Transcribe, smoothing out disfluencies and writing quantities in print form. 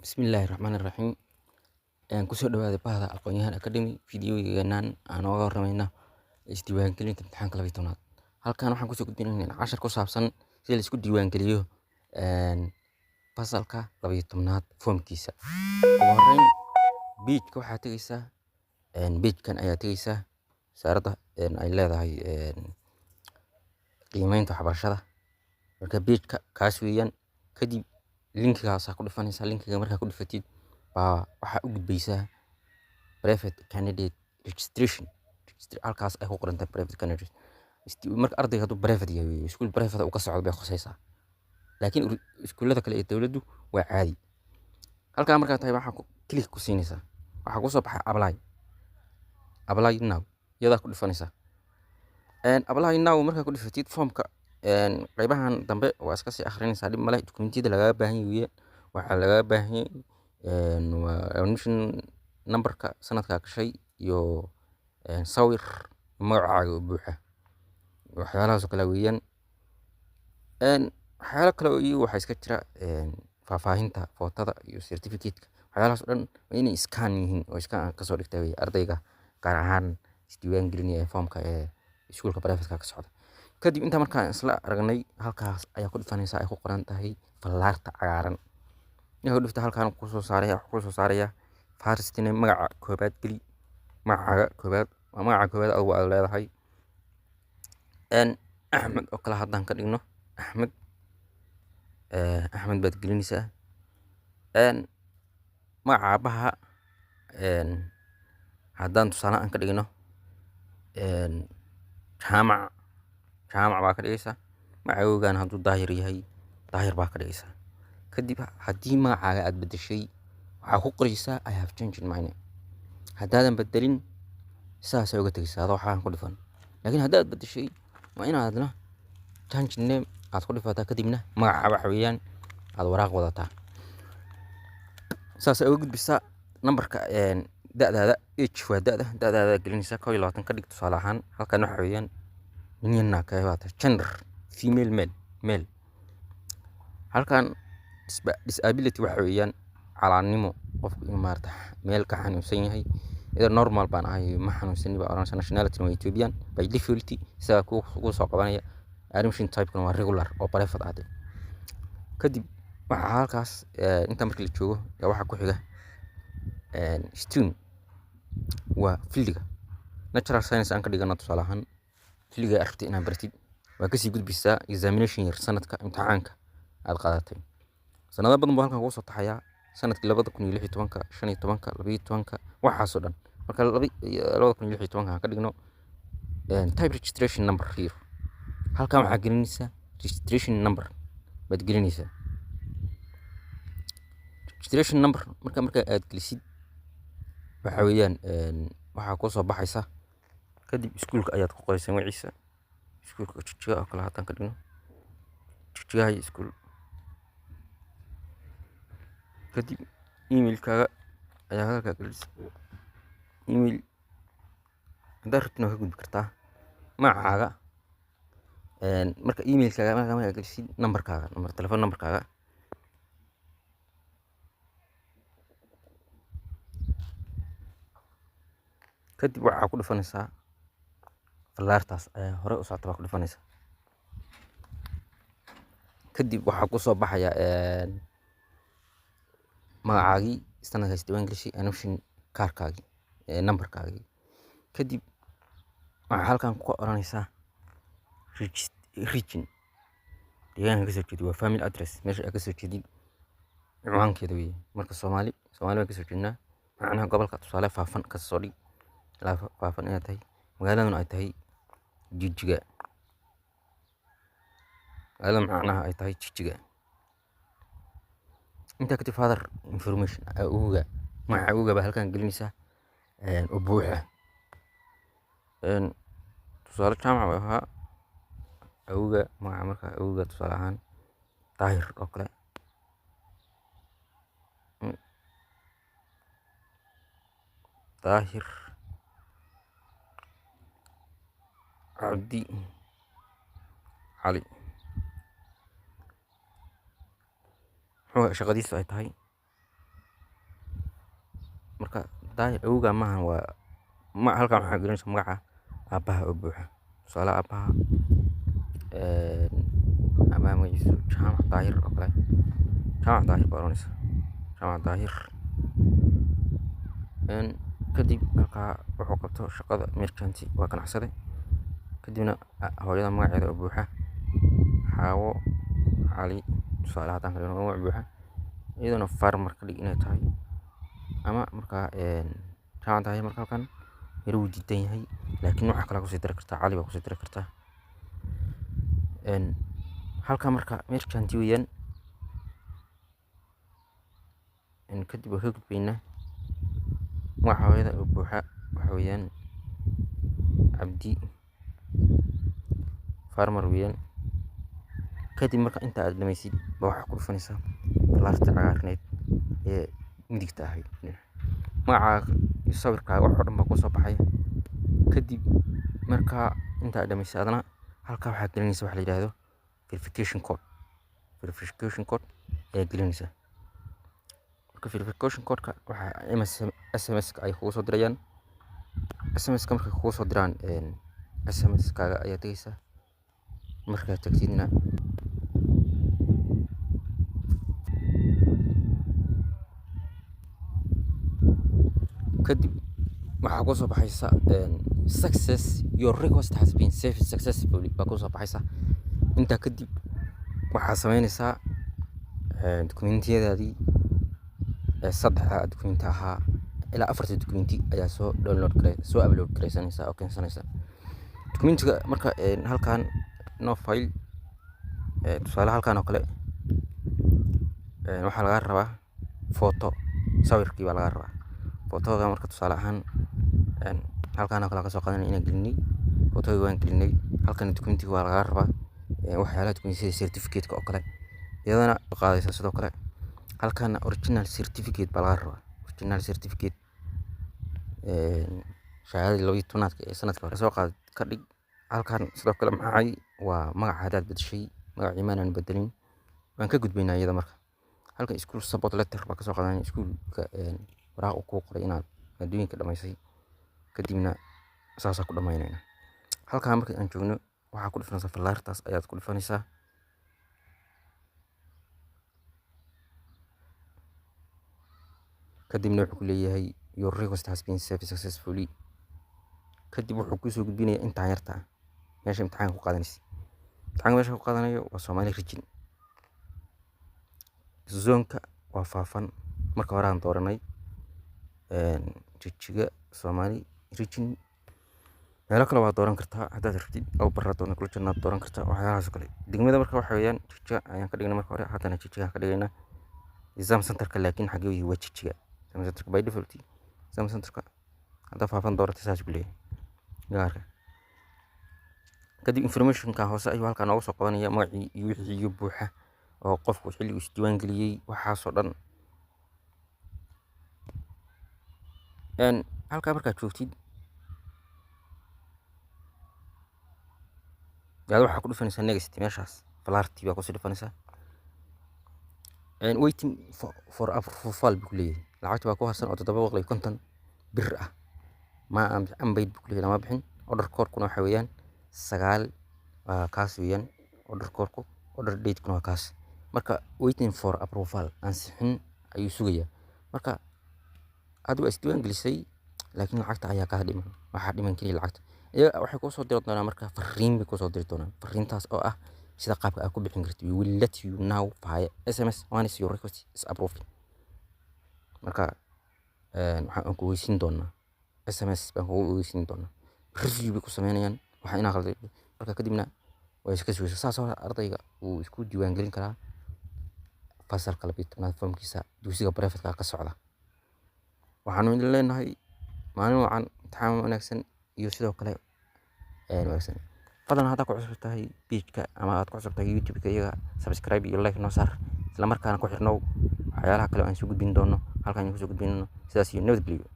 Bismillaahi Raxmaani Raxiim. Kusoo dhawaada bahda Aqoon-yahan Academy. Fiidiyowgeenan aan ooga waramayna isdiiwaangelinta imtixaanka 12aad. Halkan waxaan kusoo gudbinaynaa cashar ku saabsan sida la isku diiwaangeliyo fasalka 12aad foomkiisa. Ugu horreyn, page-ka waxaa tegeysaa, page-kan ayaa tegeysaa, wasaaradda ay leedahay qiimeynta waxbarashada. Marka page-ka kaas weeyaan. Kadib linkigaasaa ku dhufanaysaa. Linkiga markaa ku dhufatid baa waxaa u gudbaysaa private candidate registration. Halkaas ay ku qoran tahay private candidate. Marka ardayga hadduu private yahay, iskuul private uu ka socdo bay khusaysaa. Laakiin iskuulada kale ee dowladdu waa caadi. Halkaa markaa tahay, waxaa ku click ku siinaysaa. Waxaa kusoo baxay apply. Apply now iyadaa ku dhufanaysaa. Apply now markaa ku dhufatid, foomka qaybahan dambe waa iska sii akhrinaysaa, dhib male. Dukumentiyada lagaaga baahan yahay waxaa lagaaga baahan yahay waa admission number-ka, sanadkaa gashay, iyo sawir, magacaaga oo buuxa. Waxyaalahaas oo kale weeyaan. Waxyaalo kale oo iyagu waxaa iska jira faahfaahinta footada iyo certificate-ka. Waxyaalahaas oo dhan waa inay scan yihiin oo scan kasoo dhigtay weeye ardayga, gaar ahaan isdiiwaan gelinaya foomka ee iskuulka private-ka ka socda. Kadib intaa markaan isla aragnay, halkaas ayaa ku dhufanaysaa ay ku qoran tahay fallaarta cagaaran. Markaa ku dhufto, halkaan kusoo saaraya, wuxuu kusoo saaraya first name, magaca koobaad geli. Magacaaga koobaad waa magaca koobaad adigu aad leedahay. Axmed oo kale haddaan ka dhigno, Axmed, Axmed baad gelinaysaa. Magaca aabbaha haddaan tusaale aan ka dhigno Jaamac, Jaamac baa ka dhigaysaa. Magaca awowgaana hadduu Daahir yahay, Daahir baa ka dhigaysaa. Kadib haddii magacaaga aad bedeshay, waxaa ku qoraysaa "I have changed my name". Haddaadan bedelin, sidaasay uga tegaysaa adoo waxaan ku dhifan. Laakiin haddaad bedeshay, waa inaadna change name aad ku dhifataa, kadibna magaca waxa weeyaan aad waraaq wadataa, saasay uga gudbisaa. Nambarka da'daada, age waa da'da, da'daada gelinaysaa, 21 ka dhig tusaale ahaan. Halkan waxa weeyaan nin kee baa tahay, gender female, male, male. Halkan disability waxa weeyaan calaannimo, qofku inuu maarata meel ka xanuunsan yahay. Ida normal baan ahay, ma xanuunsani baa oranaysa. Nationality waa Ethiopian by default, isagaa ku soo qabanaya. Admission type-kuna waa regular oo private ah. Kadib waxaa halkaas inta markii la joogo yaa waxaa ku xiga stream, waa fieldiga. Natural science aan ka dhigano tusaale ahaan, fieldiga aad rabtid inaad baratid. Waa kasii gudbisaa examination year, sanadka imtixaanka aad qaadatay. Sanado badan buu halkan kugu soo taxayaa, sanadkii 2016-ka, 15-ka, 12-ka, waxaasoo dhan. Marka 2016-ka aan ka dhigno. Type registration number here, halkan waxaa gelinaysaa registration number baad gelinaysaa. Registration number marka aad gelisid, waxa weeyaan waxaa kusoo baxaysa. Kadib iskuulka ayaad ku qoraysaa magaciisa, iskuulka Jigjiga oo kale haddaan ka dhigno, Jigjiga High School. Kadib emailkaaga ayaa halkaa gelinaysa. Email haddaad rabtid waa ka gudbi kartaa. Magacaaga marka emailkaaga markaa gelisid, nambarkaaga, nambar telephone nambarkaaga. Kadib waxaa ku dhufanaysaa fallaartaas ayaa hore u socota baa ku dhufanaysaa. Kadib waxaa kusoo baxaya magacaagii, sanadka isdiiwaan gelisay, admission kaarkaagii, nambarkaagii. Kadib waxaa halkan ku oranaysaa region, deegaanka kasoo jeedid, waa family address, meesha aad kasoo jeedid cinwaankeeda weeye. Marka Soomaali, Soomaali baan kasoo jeednaa. Macnaha gobolka tusaale Faafan ka soo dhig, ilaa Faafan inay tahay, magaaladuna ay tahay Jigjiga, magaalada macnaha ay tahay Jigjiga. Intaa kadib father information, awowga, magaca awowga baa halkan gelinaysaa oo buuxa. Tusaale Jaamac buu ahaa awowga magaca. Marka awowga tusaale ahaan Daahir oo kale, Daahir Cabdi Cali, muxuu shaqadiisu ay tahay? Marka Daahir awowga maahan, waa ma halkan waxaa gelinaysa magaca aabbaha oo buuxa. Tusaale, aabaha magaciisu Jaamac Daahir oo kale, Jaamac Daahir baa oranaysa, Jaamac Daahir. Kadib halkaa wuxuu qabto shaqada, merchant, waa ganacsade. Kadibna hooyada magaceeda oo buuxa, Xaawo Cali, tusaale haddaan ka dhigno magac buuxa, iyaduna farmer ka dhig inay tahay. Ama markaa Jaamac Daahir, marka halkan yar wuu diidan yahay, laakiin waxaa kale kusii dari kartaa, Cali baa kusii dari kartaa. Halka marka merchant weeyaan. Kadib waa ka gudbaynaa. Magaca hooyada oo buuxa waxa weeyaan Cabdi, farmer weeyaan. Kadib marka inta aad dhamaysid ba waxaa ku dhufanaysaa falaarta cagaarneed ee midigta ahayd. Magacaaga iyo sawirkaaga, wax oo dhan baa kusoo baxaya. Kadib marka inta aad dhamaysid, adana halkaa waxaad gelinaysaa waxa la yidhaahdo verification code. Verification code ayaad gelinaysaa. Marka verification code-ka waxaa SMS ka ay kugu soo dirayaan. SMS ka markay kugu soo diraan, SMS kaaga ayaa tegaysaa. Markaad tagtidna, kadib waxaa kusoo baxaysa "Success, your request has been saved successfully" baa kusoo baxaysa. Intaa kadib waxaa sameynaysaa dukumentiyadaadii saddexda dukumenti ahaa ilaa afarta dukumenti ayaa soo download gare, soo upload garaysanaysaa oo keensanaysaa dukumentiga. Marka halkan no file, tusaale halkan oo kale, waxaa lagaa rabaa photo, sawirkii baa lagaa rabaa, photoda. Marka tusaale ahaan halkan oo kale kasoo qaadanay inaan gelinay photoda, waan gelinay. Halkan dukumentiga waa lagaa rabaa waxyaalaha dukumenti sida certificate-ka oo kale, iyadana qaadaysa. Sidoo kale halkan original certificate baa lagaa rabaa, original certificate, shahaadadii 12aadka ee sanadka hore soo qaad, ka dhig halkan. Sidoo kale maxay waa magaca haddaad bedeshay? Magacii maanaan bedelin, waan ka gudbaynaa iyada. Marka halkan school support letter baa kasoo qaadanaya, iskuulka waraaq uu kuu qoray inaad maadooyinka dhamaysay. Kadibna saasaa ku dhamaynayna. Halkaa marka aan joogno, waxaa ku dhufanaysaa fallaartaas ayaad ku dhufanaysaa. Kadibna wuxuu ku leeyahay "Your request has been saved successfully." Kadib wuxuu kusoo gudbinayaa intaan yarta ah, meesha imtixaanka ku qaadanaysa. Imtixaanka meesha ku qaadanayo waa Somali Region, zone-ka waa Faafan. Marka hore aan dooranay Jigjiga, Somali Region. Meelo kale waa dooran kartaa haddaad rabtid, aw barra dooran kula jannaad dooran kartaa, waxyaalahaas oo kale. Degmada marka waxa weeyaan Jigjiga ayaan ka dhignay marka hore, haddana Jigjiga ka dhigaynaa. Exam centerka laakiin xagee yahay? Waa Jigjiga exam centerka by default. Exam centerka haddaa Faafan dooratay, saas ku leeyahay gaarka. Kadib informationka hoose ayuu halkaa nooga soo qabanaya, magacii iyo wixii iyo buuxa oo qofku xilligu isdiiwaan geliyey, waxaasoo dhan. Halkaa markaad joogtid yaad waxaa ku dhufanaysaa next, meeshaas falaartii baa kusii dhufanaysaa. Waiting for approval buu ku leeyahay. Lacagta baa ku harsan oo 750 bir ah, ma unpaid buu ku leeyahay, lama bixin. Order code-kuna waxa weeyaan 9, waa kaas weeyaan order code-ku, order date-kuna waa kaas. Marka waiting for approval, ansixin ayuu sugayaa. Marka hadda waa isdiiwaan gelisay, laakiin lacagta ayaa kaa dhiman. Waxaa dhiman keliya lacagta. Iyaga waxay kuu soo diri doonaan marka fariin bay kusoo diri doonaan, fariintaas oo ah sida qaabka aad ku bixin kartid. "We will let you know via SMS once your request is approved." Marka waxaan ku ogeysiin doonaa, SMS baan kugu ogeysiin doonaa. Review bay ku sameynayaan waxa inaa qalday. Marka kadibna way iska sugaysaa. Saas oo ardayga uu isku diiwaan gelin karaa fasalka 12aad foomkiisa dugsiga private-ka ka socda. Waxaanu idin leenahay maalin wacan, imtixaan wanaagsan iyo sidoo kale wanaagsan. Fadlan haddaad ku cusub tahay page-ka ama aad ku cusub tahay YouTube-ka iyaga, subscribe iyo like noo saar, isla markaana ku xirnow waxyaalaha kale oo aan soo gudbin doono halkaan idinku soo gudbin doono. Sidaas iyo nabadgelyo.